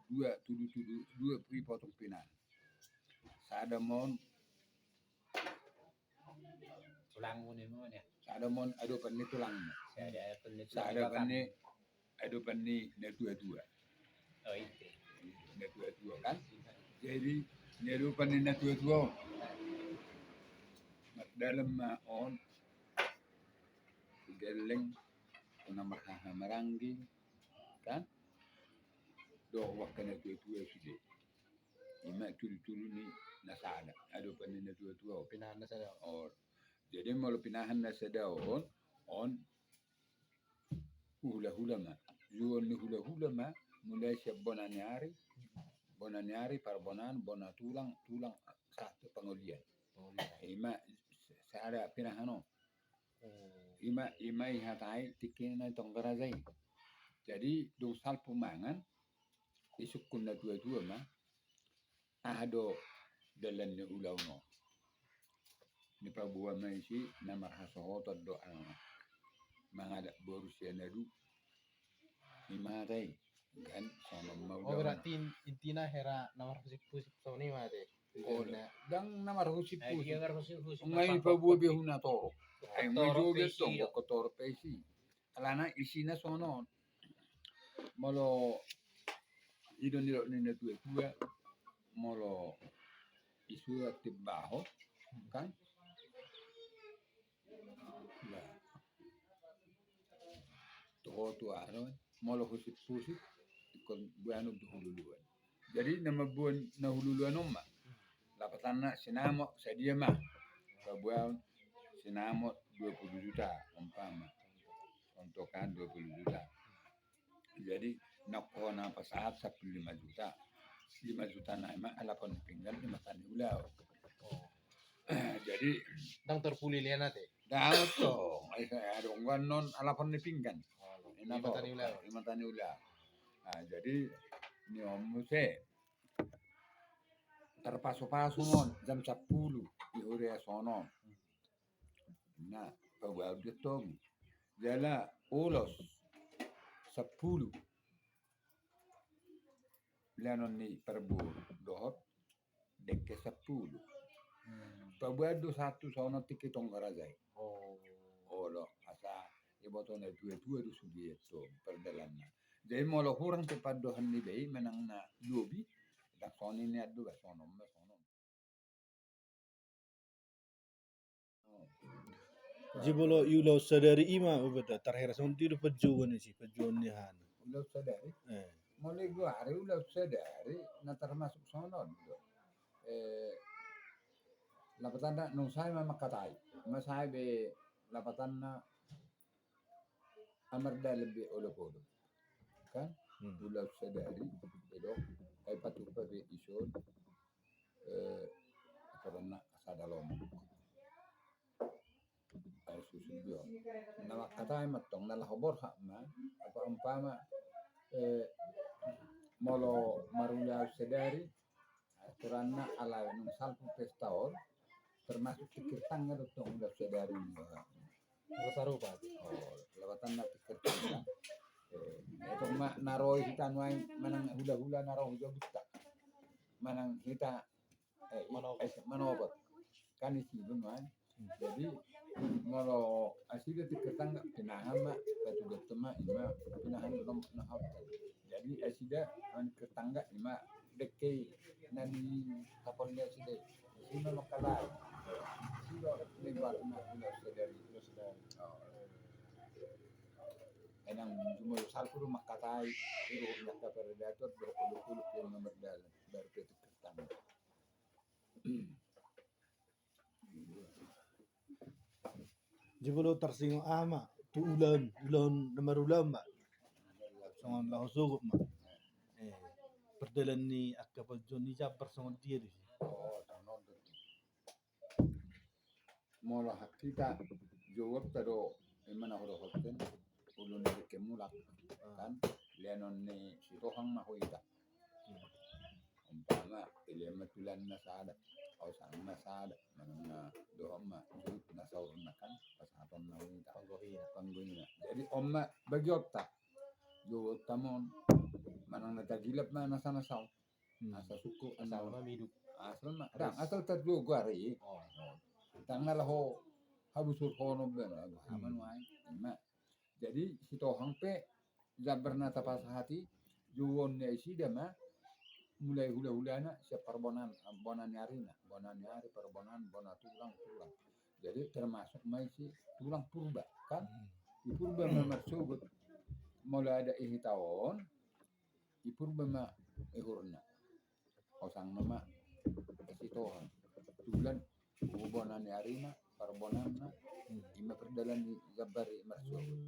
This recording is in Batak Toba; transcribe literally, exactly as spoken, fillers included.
dua tudu-tudu, dua ripotong pinahan. Sada ma on, tulangmu ni ma on ya. Sada ma on adopan ni tulangmu. Sada adopan ni tulang. Sada adopan ni, adopan ni na tua-tua. Oh, itu. Na tua-tua kan. Jadi na adopan ni na tua-tua on, mardalan ma on, gelleng, na marhaha maranggi kan. Dohot angka na tua-tua sude. Ima tudu-tudu ni na sada, adopan ni na tua-tua on. Pinahan na sada on. Jadi molo pinahan na sada on, on hula-hula ma. Juon ni hula-hula ma, mulai sian bona ni ari, bona ni ari, parbonaan, bona tulang, tulang sahat tu pangolian. Pangolian. Ima sada pinahan on. Hmm. Ima, ima dihatai tingki na di tongga raja i. Jadi dung salpu mangan, disungkun na tua-tua ma, aha do dalan ni ulaon on. Dipaboa ma disi na marhasohotan do aha, mangalap boru sian adu. Ima hata i kan, songon ma ulaon. Oh, berarti in-, intina hera na marhusip-husip songon i ma ate. Oh, ndang na marhusip-husip. Nga dipaboa be hu na torop. Ai nga torop pe disi, nga torop pe disi. Alana isina songon on. Molo i do nidok ni na tua-tua, molo i surat timbaho kan. Nah. Toho tu aha do, molo husip-husip, ingkon boanon tu hululuan. Jadi na mamboan na hululuan on ma. Lapatanna sinamot sadia ma. Paboaon sinamot dua pulu juta umpama. Contoh kan dua pulu juta. Jadi nangkok na pasahat sampulu lima juta. Lima juta nai ma alapon ni pinggan, lima tani ulaon. Oh. Jadi ndang terpuli lian ate. Ndang tong. Ai adong annon alapon ni pinggan. Oh, lima tani ulaon. Lima tani ulaon. Nah, jadi ni on muse tarpasu-pasu on jam sampulu di huria sonon. Nah, paboa dia tong. Jala ulos sampulu. Leanon ni parboru dohot dengke sampulu. Hmm. Paboa do sahat tu sonon tingki tongga raja i. Oh. Olo, asa iboto na tua-tua do sude i tong pardalanna. Jadi molo hurang pe pandohan ni be i manang na lobi, ndang songon i nian do ba sonon ma sonon. Jibolo i ulaon sadari i ma, ubat da, tarhera songon dia do panjouon ni si, panjouon ni hana. Ulaon sadari? Eh. Molo i goari ulaon sadari, na termasuk sonon do. Eh, lapatanna nung sae ma mangkatai. Ma sae be lapatanna amar dalan be olop-olop. Kan? Hmm. Ulaon sadari, edo, ai patupa be ison, eh, aturanna sada lomo. Ai susun jo. Na mangkatai ma tong, na laho borhat ma, apa umpama, eh, molo marulaon sadari, aturanna alai nung salpu pesta on, termasuk tingkir tangga do tong ulaon sadari. Sarupa. Oh, lapatanna tingkir tangga. Eh, etong ma na ro hita nuaeng manang hula-hula na ro hu jabunta. Manang hita, eh, manopot. Eh, manopot. Kan disi do nuaeng. Jadi molo nasida tingkir tangga pinahan ma, patugathon ma, ima pinahan do na hot. Jadi nasida tingkir tangga ima dengke i na nitapol ni nasida i. Disi ma mangkatai. Disi do na iboan na ulaon sadari. Ulaon sadari. Oh. Enang jumolo salpu do mangkatai, iruhut ni angka predator do olop-olop i na mardalan, baru pe tingkir tangga. Jibolo tarsingok aha ma tu ulaon, ulaon na marulaon ma. Songon laho sogot ma. Eh, pardalan ni angka panjouon ni jambar songon dia do si. Oh, tanon do. Molo hak hita jouonta do ima na hudohothon, ulu ni dengke mulak kan, leanon ni Sitohang ma hita. Umpama, ilean ma tulan na sada, osang na sada, manang na dohot ma juhut na saurna kan, pasahaton na hita. Panggohina. Panggohina. Jadi on ma bagionta. Jouonta ma on. manang na tagilap ma nasa-nasa on. Hmm. Asa sungkun, asal ma miduk. Asal ma, dang, asal tarjogo ari. Oh. Dang na laho habusurhonon be, aman wae. Ima. Jadi Sitohang pe jambar na tapasahat i, jouon ni nasida ma mulai hula-hulana sian parbonaan, bona ni arina, bona ni ari, parbonaan, bona tulang, tulang. Jadi termasuk ma i si tulang Purba, kan? Hmm. Di Purba ma marsogot. Molo adat di hita on, di Purba ma ihurna. Osangna ma Sitohang. Tulang, bona ni arina, parbonaanna, ima pardalan ni jambar i marsogot.